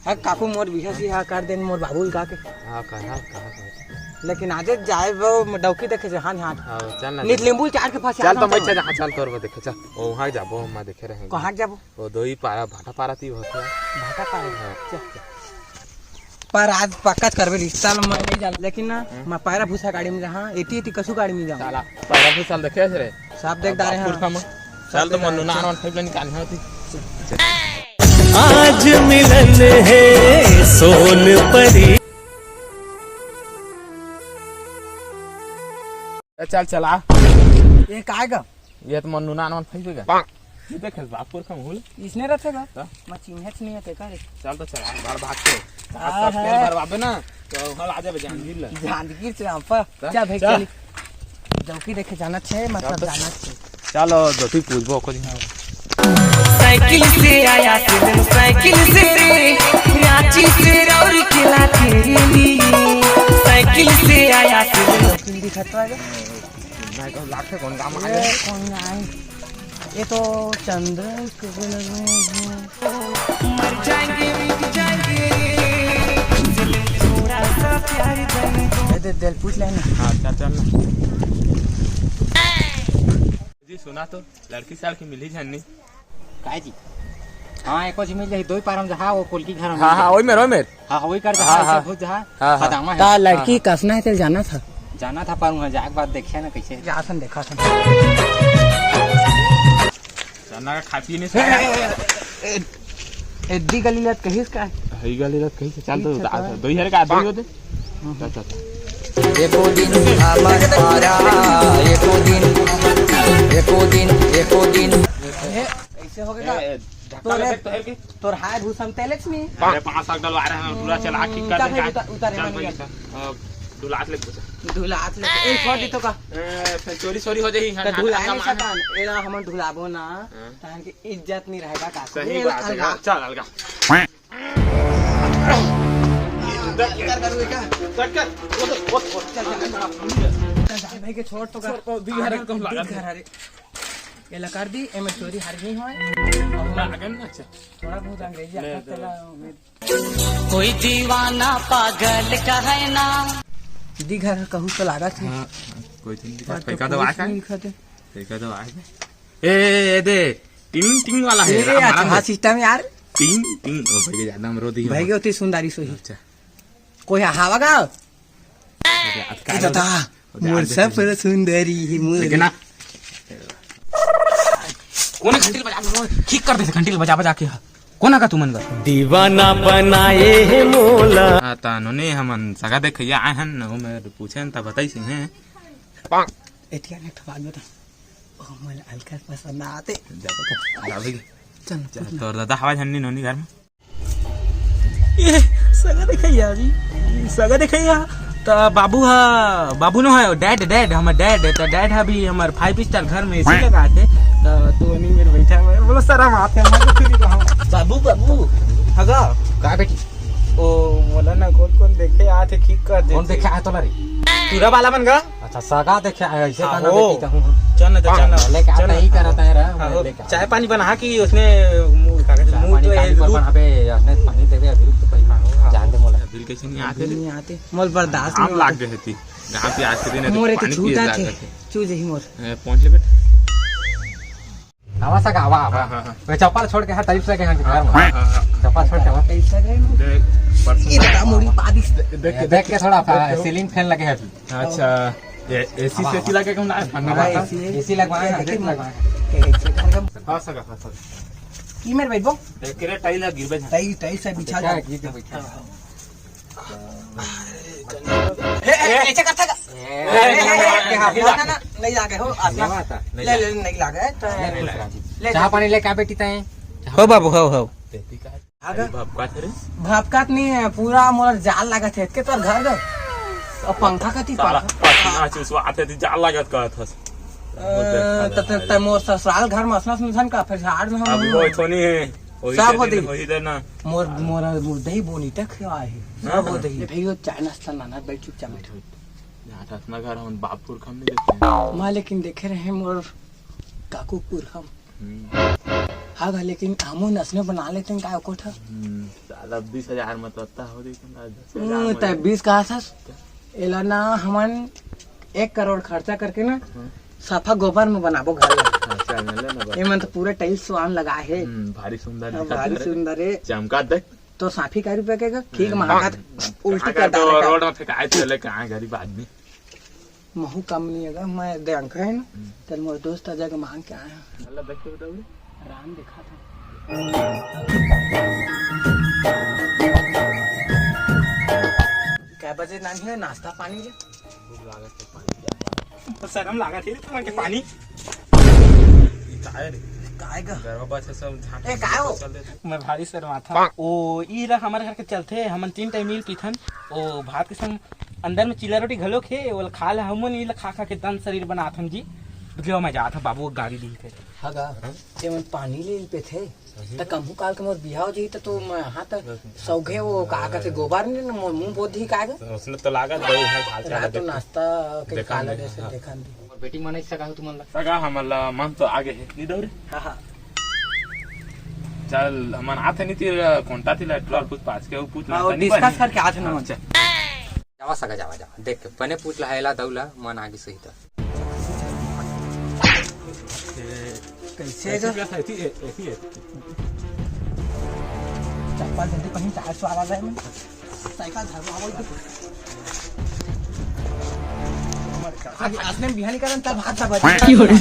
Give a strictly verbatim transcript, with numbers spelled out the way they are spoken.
अब काकू मोर बिहा सिहा कर देन मोर बाबू ल का के। हाँ, कहा, कहा, कहा। लेकिन आजे जाए वो डौकी देखे जहाँ जहाँ। हाँ, चल ना, नित चल। नींबू चार के फंस चल तो मैं चल, हाँ, चल तोर बर देखे, चल। ओ, वहाँ जाबो, मैं देखे रहेंगे। कहाँ जाबो? वो दो ही पारा, भाटा पारा ती होत हे। भाटा पारा? हाँ। चल, चल। पर आज पक्का करबे रिश्ता ल मैं नहीं जान, लेकिन ना, हम्म। मैं पायरा भूसा गाड़ी में जहाँ, एती एती कसू गाड़ी में जाऊँ। साला, पायरा भूसा ल देखे रे? सब देख डारे हैं। चल तो मन्नू ना, ना, ना, निकाल होती। आज मिलन है सोन परी। चल, चला। ये काय गा? ये तो मन्नू ना, ना, फंस गया। ये देख, बाप पुरखा मुहूल। इसने रथे गा? हाँ। मैं चिन्हत नहीं है, तेकर। चल तो चला, घर भाग के। हाँ, आज सब हाँ। तेल भरवाबे ना, तो हम आ जाबे जांजगीर ले। जांजगीर से हम पर। चल, चल भाई, चल। चल। डौकी देखे जाना छे, मतलब चल तो। जाना छे। चलो, दो ती पूछबो को जी। साइकिल से आया सिलन, साइकिल से रे, रांची से रौर किला तेरे लिए। साइकिल से आया सिलन। डौकी दिखत तो है। मैं तो लाख से कौन काम ये आया? कौन आए? ये तो चंद्र के लग रहे हैं। मर जाएंगे, मिट जाएंगे, थोड़ा सा प्यार दे दो। दे, दे, दे, पूछ लेना। हाँ, चल, चल ना। जी, सुना तो, लड़की सड़की मिली झन्नी। काय जी? हाँ, एको झी मिल जाही, दो ही पारम जहाँ, वो कोलकी घर में हाँ, मिल हाँ, जाही। वही मेर, वही मेर। हाँ, वही कर हाँ, जहाँ, हाँ। ऐसे भूत जहाँ, हाँ, हाँ। खदामा है। ता लड़की हाँ। कसना है, तेल जाना था। जाना था, पर वहाँ जाके बाद देखिया ना कैसे है। जा सन देखा सन। चना का खा पी नहीं ए, ए, ए, ए, ए, दी गली लत कहिस का? हई गली लत कहिस, चल तो ठीक है, उतार, तो। दो ही हर का आदमी होते। हम्म। चल, चल, चल। एको दिन हमर पारा, एको दिन, एको दिन, एको दिन। ए, ऐसे हो गया। ए, ए, धक्का तोरे, लगे तो है कि? तोर हाय भूषण तेलेच नहीं। अरे, पाँच साल डलवा रहे हैं, पूरा चला, ठीक कर उतार दे, भाई, जा। उतार, उतार, चल भाई, उतार। अ, धुलात ले कुछ। धुलात ले, ए, छोड़ दी तो का? ए, फिर चोरी, चोरी हो जाही, तो हाँ, धुला हाँ, नहीं हाँ। सकन, एला हमन धुलाबो ना, हाँ। तहन के इज्जत नहीं रहेगा का? सही बात है, अलगा। चल, अलगा। कर, कर, कर, कर। चल, चल, चल, चल, भाई के छोड़ तो कर। छोड़, दू घर आगे कम दू लागत घर है। हरे। ये ला कर दी, एमे चोरी हर नहीं होय। लागन ना, अच्छा। थोड़ा बहुत अंग्रेजी ले आता तो। तेला उम्मीद। कोई दीवाना पागल का है ना। दी घर कहू तो लागत है। हाँ, कोई तो नहीं दिखा। पर तो पैका दवा पुलिस का? नहीं दिखत है। पैका दवा का? ए, ए, ए, दे। टिंग, टिंग वाला है, ए, रे, हमारा अच्छा दे। सिस्टम यार। टिंग, टिंग। ओ भाई, ज्यादा हम रो दी। भाई के होती सुंदरी सोही। अच्छा। कोई हवा गा? अरे, ए अटका दादा, दो। मोर अरे, सब पर सुंदरी ही मोर। लेकिन ना। कोन घंटी बजा दो? ठीक कर दे घंटी बजा बजा के। कोन का तुमन का? दीवाना बनाए है मोला। हाँ, ता नोनी हमन सगा देखैया आए हन, न मैं पूछे हन, ता बताई सिंह। एतिया ने ठबाक बता। ओ, मोला अलकर पसंद आते। जा बता, जा भाई। चल, चल, पूछ ना। तोर दादा हवा झन्नी नोनी घर में। ए, सगा देखैया जी, सगा देखैया। त बाबू हा, बाबू नो है, डैड, डैड, हमर डैड, त डैड हा भी हमर फाइव स्टार घर में एसी लगा के, त तो नहीं मेरे बैठा हुआ है। बोलो, शर्म आते हैं, मैं तो खुद ही कहूँ। बाबू, बाबू। हगा। का बेटी? ओ, मोला ना कौन कौन देखे आते, ठीक कर दे। कौन देखे आए तोला रे? टूरा वाला मन गा? अच्छा, सगा देखे आए, ऐसे हाँ, कहना हो। बेटी कहूँ। चल ना, तो चल ना। लेके चल आता ना। ही करता है रे, हाँ, मैं हो। लेके चाय पानी बना कि उसने मुंह का चाय मुंह पानी तो खाली ये पर लूट। बना बे, उसने पानी देवे अभी रुक तो पहले। हाँ, हो, हाँ, जान दे हो। मोला। बिल कैसे नहीं आते रे? नहीं आते। मोल बर्दाश्त घाम नहीं लाग होता। गए थी। घाम पे आज के दिन है तो मोरे के पानी पिए छूटा लाग थे। गए थे। चू जही मोर। ए, पहुंच ले बेटा। आवा सगा, आवा, आवा। हाँ, हाँ, हाँ। वे चप्पल छोड़ के है, टाइप से के है घर में। हाँ, हाँ, हाँ। चप्पल छोड़ के आवा। कैसा घर में? देख, परसों ये बता, मुड़ी पादी। दे-, देख के, देख के थोड़ा सा, देख के। सीलिंग फैन लगे है। अच्छा, ये एसी आवा, सेसी आवा। लगे कौन आया? ठंडा आवा, वाला। एसी है। एसी लगवाए हैं, एसी लगवाए हैं। हाँ, सगा, हाँ, सगा। की मेरे बैठबो? देख के रे, टाइल लग गिरबे। टाइल, टाइल से बिछा क्या दो। है, गिर के बैठा। हाँ, हाँ। ए, ए, ऐसे करता का? ए, ए, ए, ए, ना, ना, ना, नहीं लागे हो, आसना। ले, ले, नहीं लागे, तो नहीं लागे। ले, चाह पानी लेके आ बेटी तैं। हो बाबू, हो, हो। तेती का? आगे? अरे बाप का रे? भापकात नहीं है, पूरा मोर जाल लागत है, के तोर घर दो। और पंखा का ती साला, पंखा। पसीना चुसवा आते थी, जाल लागत का था। अ, त, त, त मोर ससुराल घर में असना सुनसान का, फिर झाड़ में हम अभी वो इथोनी है। वही सब दे होती। दिन, वही देना। मोर, मोर, मोर दही बोनी तक आए है। सब हाँ। होती है। ये भाई, वो चाय नाश्ता लाना, बैठ चुपचाप बैठ। यहाँ तो अपना घर हम बाप पुरखा में देते हैं। माँ, लेकिन देखे रहे मोर काकू पुरखा। हम्म। हाँ गा, लेकिन हमू नसने बना लेते हैं, का ओकोठा? हम्म, साला बीस हजार में तो अत्ता हो देते ना, दस हजार हम्म, में। तय बीस कहा था? एला ना हमन एक करोड़ खर्चा करके ना, हम्म। सफा गोबर में बनाबो घर ला। हाँ, चल, ले ना बस। ये मन तो पूरे टाइल्स वान लगा है। हम्म, भारी सुंदर हाँ, दिखत भारी है रे। सुंदर है। चमका देख। तो साफी का रुपया के का? ठीक हम्म, महका हाँ। उल्टी कहाँ कर का तो डालेगा। रोड में फेंकाए चले, कहाँ गरीब आदमी। महू कम नहीं है, मैं दे अंक है ना। हम्म। चल, मोर दोस्त आ जाएगा, मांग के आया। मतलब देख के बताओ रे। राम देखा था। कै बजे नानी है नाश्ता पानी ले? भूख लागत है, पानी पिया। तो शर्म लागत है तुमन के पानी। ई काय रे? काय गा? गरवा बाछा सब झांक ए, काय हो? चल देते। मैं भारी शर्मा था। ओ, ई ला हमर घर के चलथे, हमन तीन टाइम मिल पीथन। ओ, भात के संग अंदर में चीला रोटी घलो खे, ओला खा ले हमन, ई ला खा खा के दन शरीर बनाथन जी। बुझलो, मैं जात हूँ बाबू, गाड़ी ली फिर। हाँ गा, ते मन पानी ले पेथे। त कहूँ काल के मोर बिहाव जी त तू मैं हाथ सौघे वो का कहते गोबर ने न मोर मुंह बोध ही का गा। उसने तो लागत दो है, हाल चाल रात तो देख। नाश्ता के देखा काला नहीं, दे से हाँ। देखा नहीं। और बेटी मन ऐसा कहू तुमन ला। सगा हमन ला मन तो आगे है, नहीं दौरे। हाँ, हाँ। चल, हमन आथे नहीं तिर कोंटा तिला टोल पूछ पाछ के, वो पूछ हाँ, ना वो नहीं discuss बने। करके आथे ना हाँ, मन। चल। जावा सगा, जावा, जावा। देख, बने पूछ ला, हैला दौला, मन आगे सही था। कैसे कैसे गा? कैसे ऐसी, ऐसी है। चप्पल जल्दी पहन, चार सौ आ रहा है मैं। साइकिल धर रहा हूँ। आज, आज ने बिहानी करन तब हाथ दबा। की हो रही?